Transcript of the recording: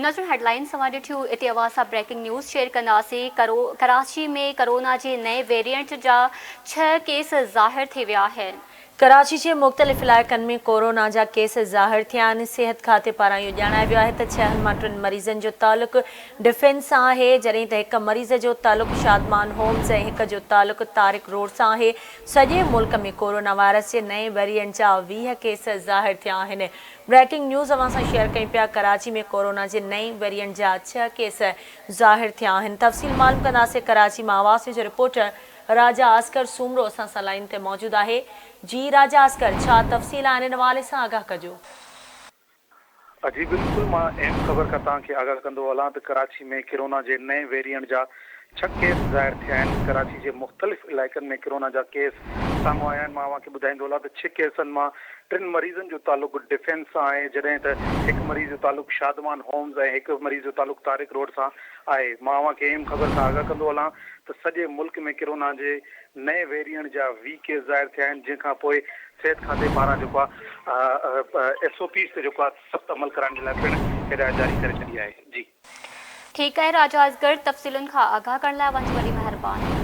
ناظرين هيڊلائنز اوهان ڏٺيون اتي اوهان سان بريڪنگ نيوز شيئر ڪنداسين ڪراچي ۾ ڪرونا جي نئين ويريئنٽ جا ڇهه ڪيس ظاهر ٿي ويا آهن. ڪراچي جي مختلف علائقن ۾ ڪورونا جا ڪيس ظاهر ٿيا آهن، صحت کاتي پاران اهو ڄاڻايو ويو آهي ته ڇهن مان ٽن مريضن جو تعلق ڊفينس سان آهي، جڏهن ته هڪ مريض جو تعلق شادمان هومز ۽ هڪ جو تعلق طارق روڊ سان آهي، سڄي ملڪ ۾ ڪورونا وائرس جي نئين ويريئنٽ جا 20 ڪيس ظاهر ٿيا آهن. بريڪنگ نيوز اوهان سان شيئر ڪيون پيا ڪراچي ۾ ڪورونا جي نئين ويريئنٽ جا ڇهه ڪيس ظاهر ٿيا آهن تفصيل معلوم ڪنداسين ڪراچي مان آواز نيوز جو رپورٽر راجا اصغر سومرو اسان سان لائين تي موجود آهي جي راجا اصغر ڇا تفصيل آهن ان حوالي سان آگاهه ڪجو. جي بلڪل مان اهم خبر کان توهان کي آگاهه ڪندو هلان ته ڪراچي ۾ ڪرونا جي نئين ويريئنٽ جا ڇهه ڪيس ظاهر ٿيا آهن، ڪراچي جي مختلف علائقن ۾ ڪرونا جا ڪيس سامهون آيا آهن، مان اوهان کي ٻڌائيندو هلان ته ڇهه ڪيسن مان ٽن مريضن جو تعلق ڊفينس سان آهي، جڏهن ته هڪ مريض جو تعلق شادمان هومز ۽ هڪ مريض جو تعلق طارق روڊ سان آهي، مان اوهان کي اهم خبر کان آگاهه ڪندو هلان ته سڄي ملڪ ۾ ڪرونا جي نئين ويريئنٽ جا 20 ڪيس ظاهر ٿيا آهن، جنهن کان پوء صحت کاتي پاران جيڪو آهي ايس او پيز تي جيڪو آهي سخت عمل ڪرائڻ جي لاء پڻ هدايت جاري ڪري ڇڏي آهي. جي. ٺيڪ آهي راجا اصغر تفصيلن کان آگاهه ڪرڻ لاء اوهان جي وڏي مهرباني.